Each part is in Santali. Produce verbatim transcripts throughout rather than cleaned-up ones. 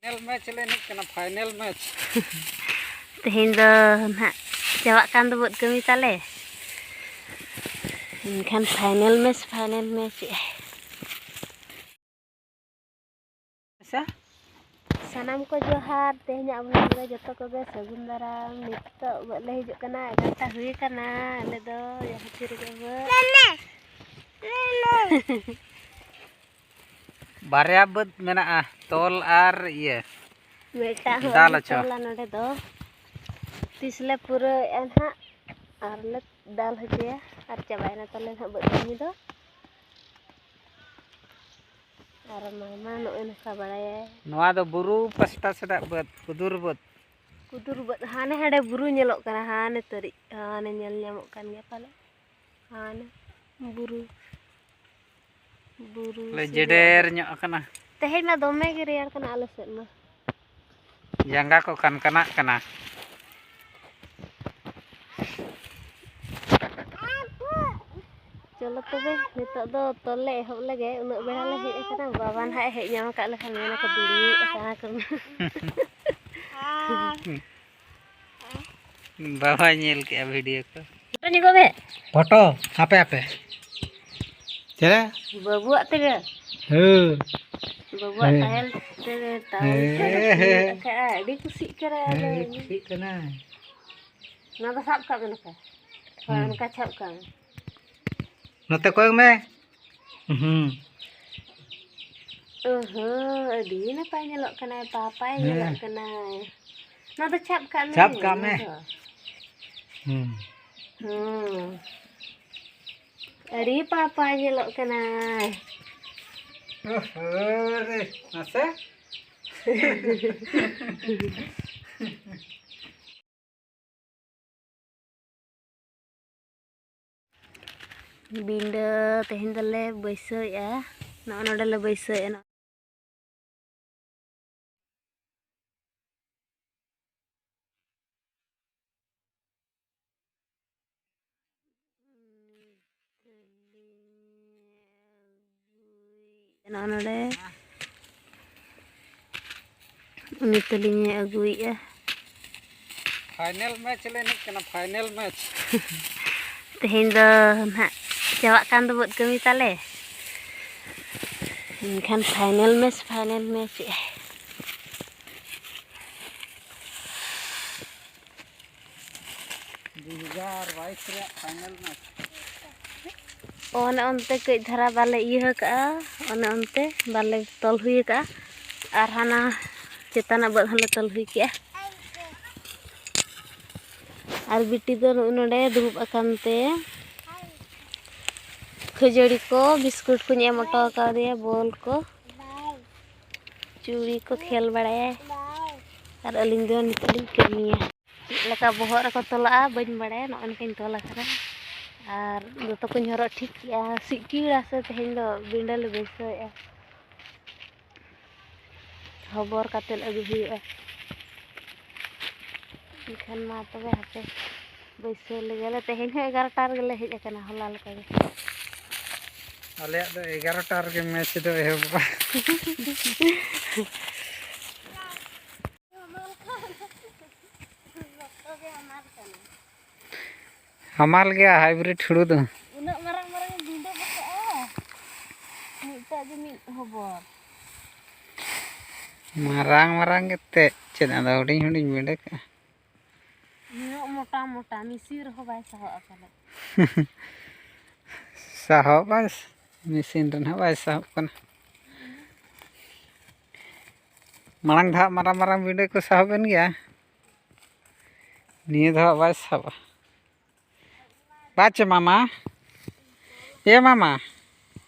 ᱯᱷᱟᱭᱱᱮᱞ ᱢᱮᱪ ᱞᱮ ᱮᱱᱮᱡ ᱠᱟᱱᱟ, ᱯᱷᱟᱭᱱᱮᱞ ᱢᱮᱪ᱾ ᱛᱮᱦᱮᱧ ᱫᱚ ᱱᱟᱦᱟᱜ ᱪᱟᱵᱟᱜ ᱠᱟᱱ ᱫᱚ ᱵᱟᱹᱫᱽ ᱠᱟᱹᱢᱤ ᱛᱟᱞᱮ, ᱮᱱᱠᱷᱟᱱ ᱯᱷᱟᱭᱱᱮᱞ ᱢᱮᱪ, ᱯᱷᱟᱭᱱᱮᱞ ᱢᱮᱪ ᱮᱜᱼᱟᱭ᱾ ᱟᱪᱪᱷᱟ᱾ ᱥᱟᱱᱟᱢ ᱠᱚ ᱡᱚᱦᱟᱨ, ᱛᱮᱦᱮᱧᱟᱜ vlog ᱨᱮ ᱡᱚᱛᱚ ᱠᱚᱜᱮ ᱥᱟᱹᱜᱩᱱ ᱫᱟᱨᱟᱢ᱾ ᱱᱤᱛᱚᱜ ᱵᱟᱹᱫᱽ ᱞᱮ ᱦᱤᱡᱩᱜ ᱠᱟᱱᱟ, ᱮᱜᱟᱨᱚᱴᱟ ᱦᱩᱭ ᱟᱠᱟᱱᱟ, ᱟᱞᱮ ᱫᱚ ᱡᱟᱦᱟᱸ ᱛᱤ ᱨᱮᱜᱮ ᱵᱟᱹᱫᱽ᱾ ᱵᱟᱨᱭᱟ ᱵᱟᱹᱫᱽ ᱢᱮᱱᱟᱜᱼᱟ, ᱛᱚᱞ ᱟᱨ ᱤᱭᱟᱹ᱾ ᱢᱤᱫᱴᱟᱝ ᱦᱚᱸ ᱫᱟᱞ ᱟᱹᱣᱨᱤ ᱦᱚᱪᱚ᱾ ᱛᱚᱞᱟ ᱱᱚᱰᱮ ᱫᱚ᱾ ᱛᱤᱥ ᱞᱮ ᱯᱩᱨᱟᱹᱣᱮᱫᱼᱟ ᱱᱟᱦᱟᱜ ᱟᱨ ᱞᱮ ᱫᱟᱞ ᱦᱚᱪᱚᱭᱟ, ᱟᱨ ᱪᱟᱵᱟᱭᱮᱱᱟ ᱛᱟᱞᱮ ᱱᱟᱦᱟᱜ ᱵᱟᱹᱫᱽ ᱠᱟᱹᱢᱤ ᱫᱚ᱾ ᱟᱨ ᱢᱟᱢᱟ ᱱᱚᱜᱼᱚᱭ ᱱᱚᱝᱠᱟ ᱵᱟᱲᱟᱭᱟᱭ᱾ ᱱᱚᱣᱟ ᱫᱚ ᱵᱩᱨᱩ ᱯᱟᱥᱴᱟ ᱥᱮᱫᱟᱜ ᱵᱟᱹᱫᱽ, ᱠᱩᱫᱩᱨ ᱵᱟᱹᱫᱽ᱾ ᱠᱩᱫᱩᱨ ᱵᱟᱹᱫᱽ, ᱦᱟᱱᱮ ᱦᱟᱸᱰᱮ ᱵᱩᱨᱩ ᱧᱮᱞᱚᱜ ᱠᱟᱱᱟ, ᱦᱟᱱᱮ ᱛᱟᱹᱨᱤᱡ, ᱦᱟᱱᱮ ᱧᱮᱞ ᱧᱟᱢᱚᱜ ᱠᱟᱱ ᱜᱮᱭᱟ ᱯᱟᱞᱮ᱾ ᱦᱟᱱᱮ ᱵᱩᱨᱩ, ᱵᱩᱨᱩ ᱞᱮ ᱥᱩᱨ ᱡᱮᱰᱮᱨ ᱨᱮ᱾ ᱧᱚᱜ ᱟᱠᱟᱱᱟ᱾ ᱛᱮᱦᱮᱧ ᱢᱟ ᱫᱚᱢᱮ ᱜᱮ ᱨᱮᱭᱟᱲ ᱠᱟᱱᱟ ᱟᱞᱮ ᱥᱮᱫ ᱢᱟ᱾ ᱡᱟᱸᱜᱟ ᱠᱚ ᱠᱟᱱᱠᱟᱱᱟᱜ ᱠᱟᱱᱟ᱾ ᱪᱚᱞᱚ ᱛᱚᱵᱮ, ᱱᱤᱛᱚᱜ ᱫᱚ ᱛᱚᱞ ᱞᱮ ᱮᱦᱚᱵ ᱞᱮᱜᱮ᱾ ᱩᱱᱟᱹᱜ ᱵᱮᱲᱟ ᱞᱮ ᱦᱮᱡ ᱟᱠᱟᱱᱟ, ᱵᱟᱵᱟ ᱱᱟᱦᱟᱜ ᱮ ᱦᱮᱡ ᱧᱟᱢ ᱟᱠᱟᱫ ᱞᱮᱠᱷᱟᱱ ᱢᱮᱱᱟ ᱠᱚ, "ᱫᱩᱲᱩᱵ ᱟᱠᱟᱱᱟ ᱠᱚ ᱱᱟᱦᱟᱜ᱾" ᱵᱟᱵᱟᱭ ᱧᱮᱞ ᱠᱮᱜᱼᱟ ᱵᱷᱤᱰᱤᱭᱳ ᱠᱚ᱾ ᱯᱷᱳᱴᱳ ᱧᱚᱜᱚᱜ ᱢᱮ᱾ ᱯᱷᱳᱴᱳ, ᱦᱟᱯᱮ, ᱦᱟᱯᱮ᱾ ᱪᱮᱫ? ᱵᱟᱹᱵᱩᱣᱟᱜ ᱛᱮᱜᱮ᱾ ᱦᱳᱭ᱾ ᱵᱟᱹᱵᱩᱣᱟᱜ ᱦᱮᱸ᱾ ᱛᱟᱦᱮᱸ ᱛᱮᱜᱮ ᱛᱟᱣ ᱦᱮᱸ, ᱤᱱᱠᱟᱹ ᱫᱚ ᱦᱮᱸ, ᱠᱩᱥᱤ ᱦᱮᱸ᱾ ᱟᱠᱟᱫᱼᱟ, ᱟᱹᱰᱤ ᱠᱩᱥᱤᱜ ᱠᱟᱱᱟᱭ ᱟᱫᱚ᱾ ᱦᱮᱸ, ᱠᱩᱥᱤᱜ ᱠᱟᱱᱟᱭ᱾ ᱱᱚᱣᱟ ᱫᱚ ᱥᱟᱵ ᱠᱟᱜ ᱢᱮ ᱱᱚᱝᱠᱟ᱾ ᱦᱳᱭ, ᱦᱩᱸ᱾ ᱚᱱᱠᱟ ᱥᱟᱵ ᱠᱟᱜ ᱢᱮ᱾ ᱱᱚᱛᱮ ᱠᱚᱭᱚᱜ ᱢᱮ᱾ ᱦᱩᱸ᱾ ᱚᱦᱚ, ᱟᱹᱰᱤ ᱱᱟᱯᱟᱭ ᱧᱮᱞᱚᱜ ᱠᱟᱱᱟᱭ, ᱯᱟᱯᱟᱭ ᱦᱮᱸ᱾ ᱧᱮᱞᱚᱜ ᱠᱟᱱᱟᱭ᱾ ᱱᱚᱣᱟ ᱫᱚ ᱥᱟᱵ ᱠᱟᱜ ᱢᱮ, ᱥᱟᱵ ᱠᱟᱜ ᱢᱮ᱾ ᱱᱚᱣᱟ ᱫᱚ᱾ ᱦᱩᱸ᱾ ᱦᱩᱸ᱾ ᱟᱹᱰᱤ ᱯᱟᱯᱟᱭ ᱧᱮᱞᱚᱜ ᱠᱟᱱᱟᱭ᱾ ᱚᱦᱚ ᱨᱮ, ᱢᱟᱥᱮ᱾ ᱵᱤᱸᱰᱟᱹ ᱛᱮᱦᱮᱧ ᱫᱚᱞᱮ ᱵᱟᱹᱭᱥᱟᱹᱣᱮᱫᱼᱟ, ᱱᱚᱜᱼᱚ ᱱᱚᱰᱮ ᱞᱮ ᱵᱟᱹᱭᱥᱟᱹᱣᱮᱫᱼᱟ᱾ ᱱᱚᱜᱼᱚ ᱱᱚᱰᱮ ᱩᱱᱤ ᱛᱟᱹᱞᱤᱧ ᱮ ᱟᱹᱜᱩᱭᱮᱫᱼᱟ᱾ ᱯᱷᱟᱭᱱᱮᱞ ᱢᱮᱪ ᱞᱮ ᱮᱱᱮᱡ ᱠᱟᱱᱟ, ᱯᱷᱟᱭᱱᱮᱞ ᱢᱮᱪ᱾ ᱛᱮᱦᱮᱧ ᱫᱚ ᱱᱟᱦᱟᱜ ᱪᱟᱵᱟᱜ ᱠᱟᱱ ᱫᱚ ᱵᱟᱹᱫᱽ ᱠᱟᱹᱢᱤ ᱛᱟᱞᱮ᱾ ᱮᱱᱠᱷᱟᱱ ᱯᱷᱟᱭᱱᱮᱞ ᱢᱮᱪ, ᱯᱷᱟᱭᱱᱮᱞ ᱢᱮᱪ ᱮᱜᱼᱟᱭ᱾ ᱫᱩ ᱦᱟᱡᱟᱨ ᱵᱟᱭᱤᱥ ᱨᱮᱭᱟᱜ ᱯᱷᱟᱭᱱᱮᱞ ᱢᱮᱪ᱾ ᱚᱱᱮ ᱚᱱᱛᱮ ᱠᱟᱹᱡ ᱫᱷᱟᱨᱟ ᱵᱟᱞᱮ ᱤᱭᱟᱹ ᱟᱠᱟᱜᱼᱟ, ᱚᱱᱮ ᱚᱱᱛᱮ ᱵᱟᱞᱮ ᱛᱚᱞ ᱦᱩᱭ ᱟᱠᱟᱜᱼᱟ᱾ ᱟᱨ ᱦᱟᱱᱟ ᱪᱮᱛᱟᱱᱟᱜ ᱵᱟᱹᱫᱽ ᱦᱚᱸᱞᱮ ᱛᱚᱞ ᱦᱩᱭ ᱠᱮᱜᱼᱟ᱾ ᱟᱨ ᱵᱤᱴᱤ ᱫᱚ ᱱᱚᱜᱼᱚᱭ ᱱᱚᱰᱮ ᱫᱩᱲᱩᱵ ᱟᱠᱟᱱ ᱛᱮ ᱠᱷᱟᱹᱡᱟᱹᱲᱤ ᱠᱚ ᱵᱤᱥᱠᱩᱴ ᱠᱚᱧ ᱮᱢ ᱦᱚᱴᱚ ᱟᱠᱟᱣᱫᱮᱭᱟ, ᱵᱚᱞ ᱠᱚ, ᱪᱩᱲᱤ ᱠᱚ ᱠᱷᱮᱞ ᱵᱟᱲᱟᱭᱟᱭ᱾ ᱟᱨ ᱟᱹᱞᱤᱧ ᱫᱚ ᱱᱤᱛᱚᱜ ᱞᱤᱧ ᱠᱟᱹᱢᱤᱭᱟ᱾ ᱪᱮᱫ ᱞᱮᱠᱟ ᱵᱚᱦᱚᱜ ᱨᱮᱠᱚ ᱛᱚᱞᱟᱜᱼᱟ ᱵᱟᱹᱧ ᱵᱟᱲᱟᱭᱟ, ᱱᱚᱜᱼᱚᱭ ᱱᱚᱝᱠᱟᱧ ᱛᱚᱞ ᱟᱠᱟᱫᱟ᱾ ᱟᱨ ᱫᱚᱛᱚ ᱠᱚᱧ ᱦᱚᱨᱚᱜ ᱴᱷᱤᱠ ᱠᱮᱜᱼᱟ, ᱥᱤᱫ ᱠᱤ ᱵᱮᱲᱟ ᱥᱮ ᱛᱮᱦᱮᱧ ᱫᱚ ᱵᱤᱸᱰᱟᱹ ᱞᱮ ᱵᱟᱹᱭᱥᱟᱹᱣᱮᱜᱼᱟ᱾ ᱦᱚᱵᱚᱨ ᱠᱟᱛᱮᱫ ᱟᱹᱜᱩ ᱦᱩᱭᱩᱜᱼᱟ᱾ ᱮᱱᱠᱷᱟᱱ ᱢᱟ ᱛᱚᱵᱮ ᱦᱟᱯᱮ ᱵᱟᱹᱭᱥᱟᱹᱣ ᱞᱮᱜᱮ ᱞᱮ᱾ ᱛᱮᱦᱮᱧ ᱦᱚᱸ ᱮᱜᱟᱨᱚᱴᱟ ᱨᱮᱜᱮ ᱞᱮ ᱦᱮᱡ ᱟᱠᱟᱱᱟ, ᱦᱚᱞᱟ ᱞᱮᱠᱟ ᱜᱮ᱾ ᱟᱞᱮᱭᱟᱜ ᱫᱚ ᱮᱜᱟᱨᱚᱴᱟ ᱨᱮᱜᱮ ᱢᱮᱪ ᱫᱚ ᱮᱦᱚᱵᱚᱜᱼᱟ᱾ ᱦᱟᱢᱟᱞ ᱜᱮᱭᱟ ᱦᱟᱭᱵᱨᱤᱰ ᱦᱩᱲᱩ ᱫᱚ᱾ ᱩᱱᱟᱹᱜ ᱢᱟᱨᱟᱝ ᱢᱟᱨᱟᱝ ᱵᱤᱸᱰᱟᱹ ᱵᱚ ᱠᱟᱜᱼᱟ, ᱢᱤᱫᱴᱟᱜ ᱜᱮ ᱢᱤᱫ ᱦᱚᱵᱚᱨ᱾ ᱢᱟᱨᱟᱝ ᱢᱟᱨᱟᱝ ᱜᱮ ᱛᱮᱫ ᱪᱮᱫ, ᱟᱫᱚ ᱦᱩᱰᱤᱧ ᱦᱩᱰᱤᱧ ᱵᱤᱸᱰᱟᱹ ᱠᱟᱜᱼᱟ᱾ ᱱᱩᱱᱟᱹᱜ ᱢᱚᱴᱟ ᱢᱚᱴᱟ ᱢᱤᱥᱤᱱ ᱨᱮᱦᱚᱸ ᱵᱟᱭ ᱥᱟᱦᱚᱵᱼᱟ ᱯᱟᱞᱮ᱾ ᱥᱟᱦᱚᱵᱼᱟ, ᱢᱮᱥᱤᱱ ᱨᱮᱦᱚᱸ ᱵᱟᱭ ᱥᱟᱦᱚᱵ ᱠᱟᱱᱟ᱾ ᱢᱟᱲᱟᱝ ᱫᱷᱟᱣ ᱢᱟᱨᱟᱝ ᱢᱟᱨᱟᱝ ᱵᱤᱸᱰᱟᱹ ᱠᱚ ᱥᱟᱦᱚᱵ ᱮᱱ ᱜᱮᱭᱟ, ᱱᱤᱭᱟᱹ ᱫᱷᱟᱣ ᱵᱟᱭ ᱥᱟᱦᱚᱵᱼᱟ᱾ ᱵᱟᱪᱮ ᱢᱟᱢᱟ, ᱮ ᱢᱟᱢᱟ,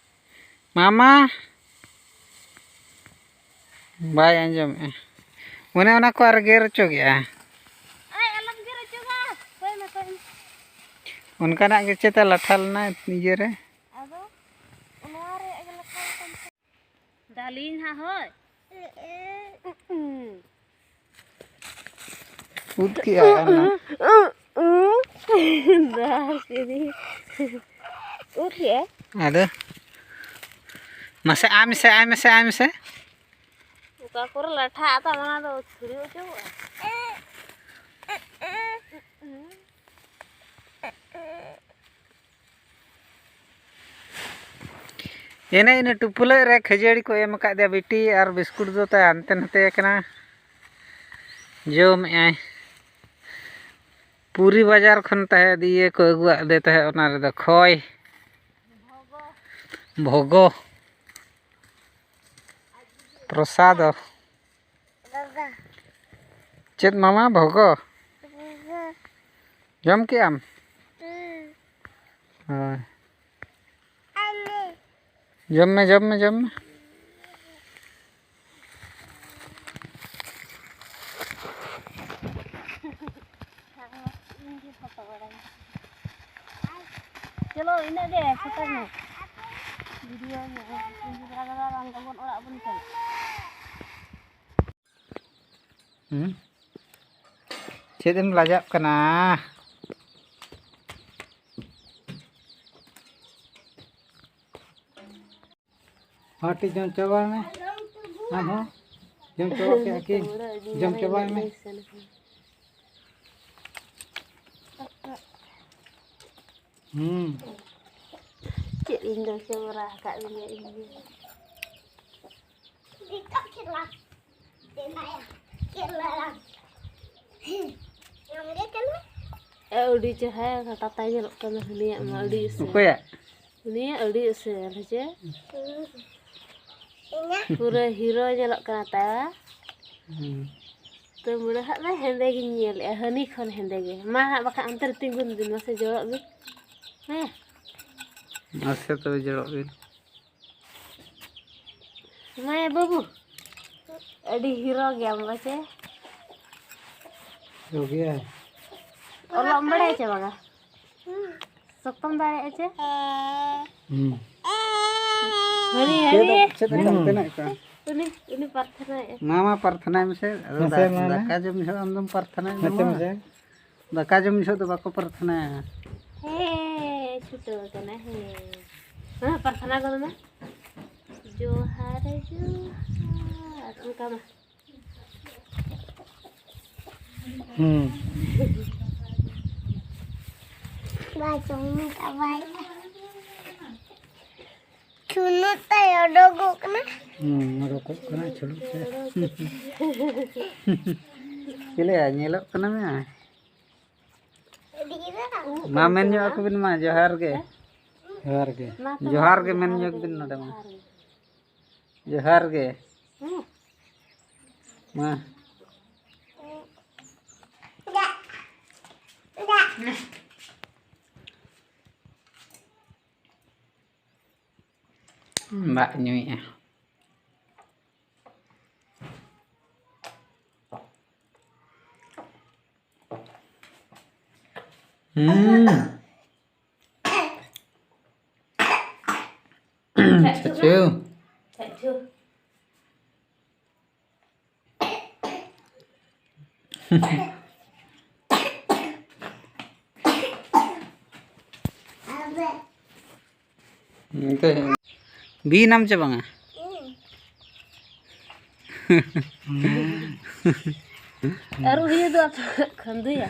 ᱢᱟᱢᱟ᱾ ᱵᱟᱭ ᱟᱸᱡᱚᱢᱮᱜᱼᱟ᱾ ᱚᱱᱮ ᱚᱱᱟ ᱠᱚ ᱟᱨ ᱜᱮᱨ ᱦᱚᱪᱚ ᱜᱮᱜᱼᱟ᱾ ᱟᱭ, ᱟᱞᱚᱢ ᱜᱮᱨ ᱦᱚᱪᱚᱜᱼᱟ᱾ ᱠᱚᱭ ᱢᱮ, ᱠᱚᱭ ᱢᱮ᱾ ᱚᱱᱠᱟᱱᱟᱜ ᱜᱮ ᱪᱮᱛᱟ ᱞᱟᱴᱷᱟ ᱞᱮᱱᱟ ᱤᱭᱟᱹ ᱨᱮ᱾ ᱟᱫᱚ ᱱᱚᱣᱟ ᱨᱮᱭᱟᱜ ᱜᱮ ᱞᱟᱴᱷᱟ ᱟᱠᱟᱱ ᱛᱟᱢᱟ᱾ ᱫᱟᱞᱤᱧ ᱦᱟᱸᱜ ᱦᱳᱭ᱾ ᱩᱫ ᱠᱮᱜᱼᱟᱭ ᱚᱱᱟ᱾ ᱫᱟᱞ ᱠᱮᱫᱤᱧ᱾ ᱩᱫ ᱠᱮᱜᱼᱟᱭ? ᱟᱫᱚ ᱢᱟᱥᱮ ᱟᱭ ᱢᱮᱥᱮ, ᱟᱭ ᱢᱮᱥᱮ, ᱟᱭ ᱢᱮᱥᱮ᱾ ᱚᱠᱟ ᱠᱚᱨᱮ ᱞᱟᱴᱷᱟᱜᱼᱟ ᱛᱟᱢ, ᱚᱱᱟ ᱫᱚ ᱪᱷᱩᱲᱭᱟᱹᱣ ᱦᱚᱪᱚ ᱠᱚᱜᱼᱟ᱾ ᱮᱱᱮ ᱤᱱᱟᱹ ᱴᱩᱯᱞᱟᱹᱜ ᱨᱮ ᱠᱷᱟᱹᱡᱟᱹᱲᱤ ᱠᱚ ᱮᱢ ᱟᱠᱟᱫᱮᱭᱟ ᱵᱤᱴᱤ, ᱟᱨ ᱵᱤᱥᱠᱩᱴ ᱫᱚ ᱛᱟᱭ ᱦᱟᱱᱛᱮ ᱱᱟᱛᱮ ᱟᱠᱟᱱᱟ, ᱡᱚᱢᱮᱜᱼᱟᱭ᱾ ᱯᱩᱨᱤ ᱵᱟᱡᱟᱨ ᱠᱷᱚᱱ ᱛᱟᱦᱮᱸᱫ ᱤᱭᱟᱹ ᱠᱚ ᱟᱹᱜᱩᱣᱟᱫ ᱫᱮ ᱛᱟᱦᱮᱸᱫ, ᱚᱱᱟ ᱨᱮᱫᱚ ᱠᱷᱚᱭ, ᱵᱷᱚᱜᱚ, ᱯᱨᱚᱥᱟᱫᱚ᱾ ᱪᱮᱫ ᱢᱟᱢᱟ? ᱵᱷᱚᱜᱚ? ᱡᱚᱢ ᱠᱮᱜ ᱟᱢ? ᱦᱳᱭ᱾ ᱡᱚᱢ ᱢᱮ, ᱡᱚᱢ ᱢᱮ, ᱡᱚᱢ ᱢᱮ᱾ ᱪᱚᱞᱚ, ᱤᱱᱟᱹᱜ ᱜᱮ ᱯᱷᱳᱴᱳ ᱧᱚᱜ᱾ ᱵᱷᱤᱰᱤᱭᱳ ᱧᱚᱜ᱾ ᱵᱟᱝ ᱛᱟᱵᱚᱱ ᱚᱲᱟᱜ ᱵᱚᱱ ᱪᱟᱞᱟᱜᱼᱟ᱾ ᱦᱩᱸ? ᱪᱮᱫ ᱮᱢ ᱞᱟᱡᱟᱜ ᱠᱟᱱᱟ? ᱦᱚᱸ, ᱴᱷᱤᱠ, ᱡᱚᱢ ᱪᱟᱵᱟᱭ ᱢᱮ᱾ ᱟᱢ ᱦᱚᱸ ᱡᱚᱢ ᱪᱟᱵᱟ ᱠᱮᱜᱼᱟ ᱠᱤᱱ? ᱡᱚᱢ ᱪᱟᱵᱟᱭ ᱢᱮ᱾ ᱦᱩᱸ᱾ ᱪᱮᱫ ᱤᱧ ᱫᱚ ᱥᱮ ᱢᱚᱨᱟ ᱟᱠᱟᱫ ᱢᱮᱭᱟ ᱤᱧ ᱜᱮ᱾ ᱮ, ᱟᱹᱰᱤ ᱪᱮᱦᱨᱟ ᱴᱟᱴᱟᱭ ᱧᱮᱞᱚᱜ ᱠᱟᱱᱟ ᱦᱟᱹᱱᱤᱭᱟᱜ ᱢᱟ, ᱟᱹᱰᱤ ᱩᱥᱟᱹᱨᱟ᱾ ᱚᱠᱚᱭᱟᱜ? ᱩᱱᱤᱭᱟᱜ ᱟᱹᱰᱤ ᱩᱥᱟᱹᱨᱟ, ᱦᱮᱸ ᱪᱮ? ᱯᱩᱨᱟᱹ ᱦᱤᱨᱳ ᱧᱮᱞᱚᱜ ᱠᱟᱱᱟ ᱛᱟᱭ᱾ ᱦᱩᱸ᱾ ᱛᱚ, ᱢᱚᱱᱮ ᱠᱟᱜ ᱢᱮ ᱦᱮᱸᱫᱮ ᱜᱤᱧ ᱧᱮᱞᱮᱜᱼᱟ, ᱦᱟᱹᱱᱤ ᱠᱷᱚᱱ ᱦᱮᱸᱫᱮ ᱜᱮ᱾ ᱢᱟ ᱦᱟᱸᱜ, ᱵᱟᱠᱷᱟᱱ ᱚᱱᱛᱮ ᱨᱮ ᱛᱤᱸᱜᱩᱱ ᱵᱤᱱ, ᱢᱟᱥᱮ ᱡᱚᱲᱚᱜ ᱵᱤᱱ᱾ ᱦᱮᱸ᱾ ᱢᱟᱥᱮ ᱛᱚᱵᱮ ᱡᱚᱲᱚᱜ ᱵᱤᱱ᱾ ᱢᱟᱭᱟ ᱵᱟᱹᱵᱩ, ᱟᱹᱰᱤ ᱦᱤᱨᱳ ᱜᱮᱭᱟᱢ ᱵᱟᱪᱮ? ᱦᱤᱨᱳ ᱜᱮᱭᱟᱭ᱾ ᱚᱞᱚᱜ ᱮᱢ ᱵᱟᱲᱟᱭᱟ ᱪᱮ ᱵᱟᱝᱟ? ᱥᱚᱠᱛᱚᱢ ᱫᱟᱲᱮᱭᱟᱜᱼᱟ ᱪᱮ? ᱦᱩᱸ᱾ ᱦᱟᱹᱱᱤ, ᱪᱮᱫ ᱦᱟᱹᱱᱤ᱾ ᱪᱮᱫ ᱞᱮᱠᱟ ᱦᱩᱸ᱾ ᱛᱮᱱᱟᱜ ᱠᱚ? ᱩᱱᱤ, ᱩᱱᱤ ᱯᱨᱟᱨᱛᱷᱚᱱᱟᱭᱮᱫᱼᱟ᱾ ᱢᱟ, ᱢᱟ, ᱯᱨᱟᱨᱛᱷᱚᱱᱟᱭ ᱢᱮᱥᱮ᱾ ᱟᱫᱚ ᱢᱟᱥᱮ, ᱫᱟ-, ᱢᱟ, ᱢᱟ᱾ ᱫᱟᱠᱟ ᱡᱚᱢ ᱡᱚᱦᱚᱜ ᱟᱢ ᱫᱚᱢ ᱯᱨᱟᱨᱛᱷᱚᱱᱟᱭᱮᱫ ᱢᱟᱥᱮ, ᱫᱚ ᱢᱟ᱾ ᱢᱟᱥᱮ᱾ ᱫᱟᱠᱟ ᱡᱚᱢ ᱡᱚᱦᱚᱜ ᱫᱚ ᱵᱟᱠᱚ ᱯᱨᱟᱨᱛᱷᱚᱱᱟᱭᱟ᱾ ᱦᱮᱸ, ᱪᱷᱩᱴᱟᱹᱣ ᱠᱟᱱᱟ, ᱦᱮᱸ᱾ ᱦᱮᱸ, ᱯᱨᱟᱨᱛᱷᱚᱱᱟ ᱜᱚᱫ ᱢᱮ᱾ ᱡᱚᱦᱟᱨ, ᱡᱚᱦᱟᱨ᱾ ᱚᱱᱠᱟ ᱢᱟ᱾ ᱦᱩᱸ᱾ ᱵᱟᱭ ᱡᱚᱢ ᱠᱟᱜ ᱵᱟᱭ᱾ ᱪᱩᱱᱩ ᱛᱟᱭ ᱚᱰᱚᱠᱚᱜ ᱠᱟᱱᱟ᱾ ᱦᱩᱸ, ᱚᱰᱚᱠᱚᱜ ᱠᱟᱱᱟ ᱪᱩᱱᱩ ᱛᱮ᱾ ᱪᱮᱞᱮᱭᱟ ᱧᱮᱞᱚᱜ ᱠᱟᱱᱟ ᱢᱮ? ᱢᱟ ᱢᱮᱱ ᱧᱚᱜ ᱟᱠᱚ ᱵᱤᱱ ᱢᱟ, ᱡᱚᱦᱟᱨ ᱜᱮ᱾ ᱡᱚᱦᱟᱨ ᱜᱮ᱾ ᱡᱚᱦᱟᱨ ᱜᱮ ᱢᱮᱱ ᱧᱚᱜ ᱵᱤᱱ ᱱᱚᱰᱮ ᱢᱟ᱾ ᱡᱚᱦᱟᱨ ᱜᱮ᱾ ᱢᱟ᱾ ᱫᱟᱜ ᱧᱩᱭᱮᱜᱼᱟ᱾ ᱦᱩᱸ᱾ ᱪᱷᱟᱪᱷᱩ᱾ ᱵᱤ ᱱᱟᱢ ᱪᱮ ᱵᱟᱝᱟ? ᱟᱨ ᱩᱱᱤ ᱫᱚ ᱟᱯᱮ ᱠᱷᱟᱱᱫᱩᱭᱟ᱾